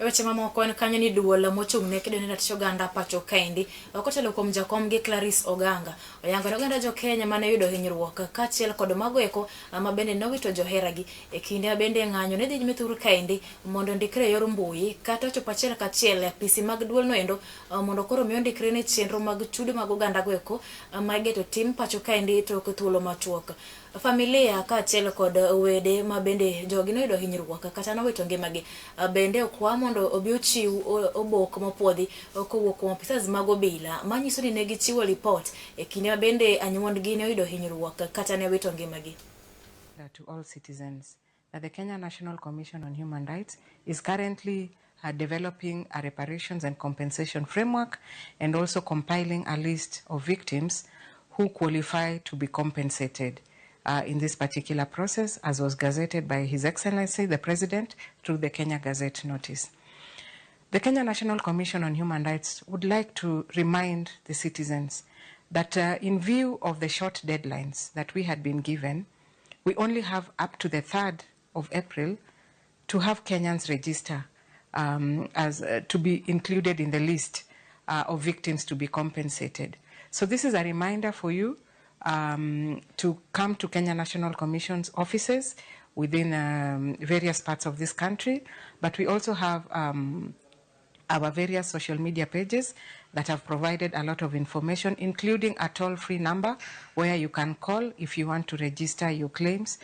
E weche mamoko en kanyo ni duol mochung' ne kedo ne ratich oganda pacho kaendi kotelo kuom jakom gi Clarice Oganga oyango ne oganda jo Kenya mane oyudo hinyruok kaachiel kod mago eko ma bende nowito joheragi e kinde ma bende ng'anyo ne dhi nyime thur kaendi mondo ondikre e yor mbui kata ochopo achiel kachiel e apisi mag duol noendo mondo koro mi ondikre ne chenro mag chudo mag oganda go eko ma igeto tim pacho kaendi tok thuolo machuok. Familia kaachiel kod wede ma bende jogi noyudo hinyruok kata nowito ngimagi bende okwa mondo obi ochiw obok mopuodhi kowuok kuom apisas mag obila manyiso ni ne gichiwo lipot e kinde ma bende anyuondgi ne oyudo hinyruok kata ne wito ngimagi. To all citizens that the Kenya National Commission on Human Rights is currently developing a reparations and compensation framework and also compiling a list of victims who qualify to be compensated in this particular process, as was gazetted by His Excellency the President through the Kenya Gazette Notice. The Kenya National Commission on Human Rights would like to remind the citizens that in view of the short deadlines that we had been given, we only have up to the 3rd of April to have Kenyans register as to be included in the list of victims to be compensated. So this is a reminder for you to come to Kenya National Commission's offices within various parts of this country, but we also have our various social media pages that have provided a lot of information, including a toll-free number where you can call if you want to register your claims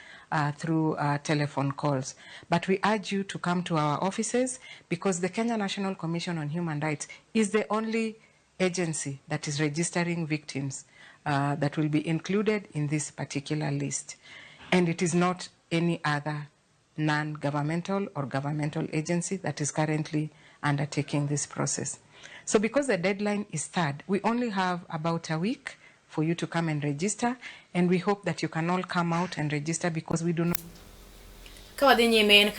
through telephone calls. But we urge you to come to our offices because the Kenya National Commission on Human Rights is the only agency that is registering victims that will be included in this particular list. And it is not any other non-governmental or governmental agency that is currently undertaking this process. So because the deadline is 3rd, we only have about a week for you to come and register, and we hope that you can all come out and register because we do not Ka wadhi nyime en